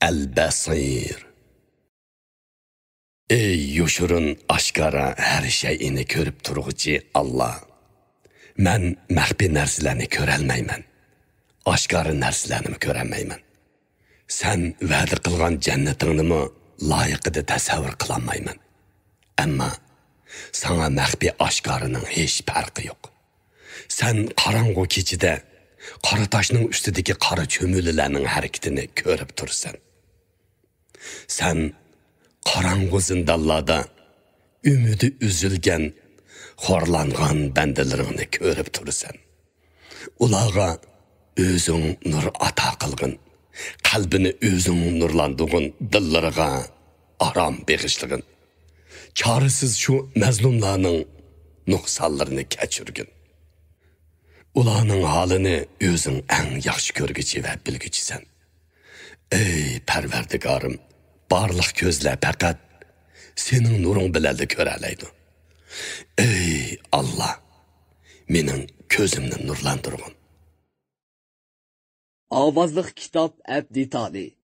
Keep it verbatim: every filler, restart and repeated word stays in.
ئەل-بەسىر. ئەي يوشۇرۇن ئاشكارا ھەر شەيئىنى كۆرۈپ تۇرغۇچى ئاللا! مەن مەخپىي نەرسىلەرنى كۆرەلمەيمەن، ئاشكارا نەرسىلەرنىمۇ كۆرەلمەيمەن. سەن ۋەدە قىلغان جەننىتىڭنىمۇ لايىقىدا تەسەۋۋۇر قىلالمايمەن. ئەمما ساڭا مەخپىي ئاشكارىنىڭ ھېچ پەرقى يوق. سەن قاراڭغۇ كېچىدە قارا تاشنىڭ ئۈستىدىكى قارا چۈمۈلىلەرنىڭ ھەرىكىتىنى كۆرۈپ تۇرىسەن. سەن قاراڭغۇ زىندانلاردا ئۈمىدى ئۈزۈلگەن، خورلانغان بەندىلىرىڭنى كۆرۈپ تۇرىسەن. ئۇلارغا ئۆزۈڭ نۇر ئاتا قىلغىن، قەلبىنى ئۆزۈڭ نۇرلاندۇرغىن، دىللىرىغا ئارام بېغىشلىغىن. چارىسىز شۇ مەزلۇملارنىڭ نۇقسانلىرىنى كەچۈرگىن. ئۇلارنىڭ ھالىنى ئۆزۈڭ ئەڭ ياخشى كۆرگۈچى ۋە بىلگۈچىسەن. ئەي پەرۋەردىگارىم، بارلىق كۆزلەر پەقەت سېنىڭ نۇرۇڭ بىلەنلا كۆرەلەيدۇ. ئەي ئاللا، مېنىڭ كۆزۈمنى نۇرلاندۇرغىن. ئاۋازلىق كىتاب ئەپ دېتالى.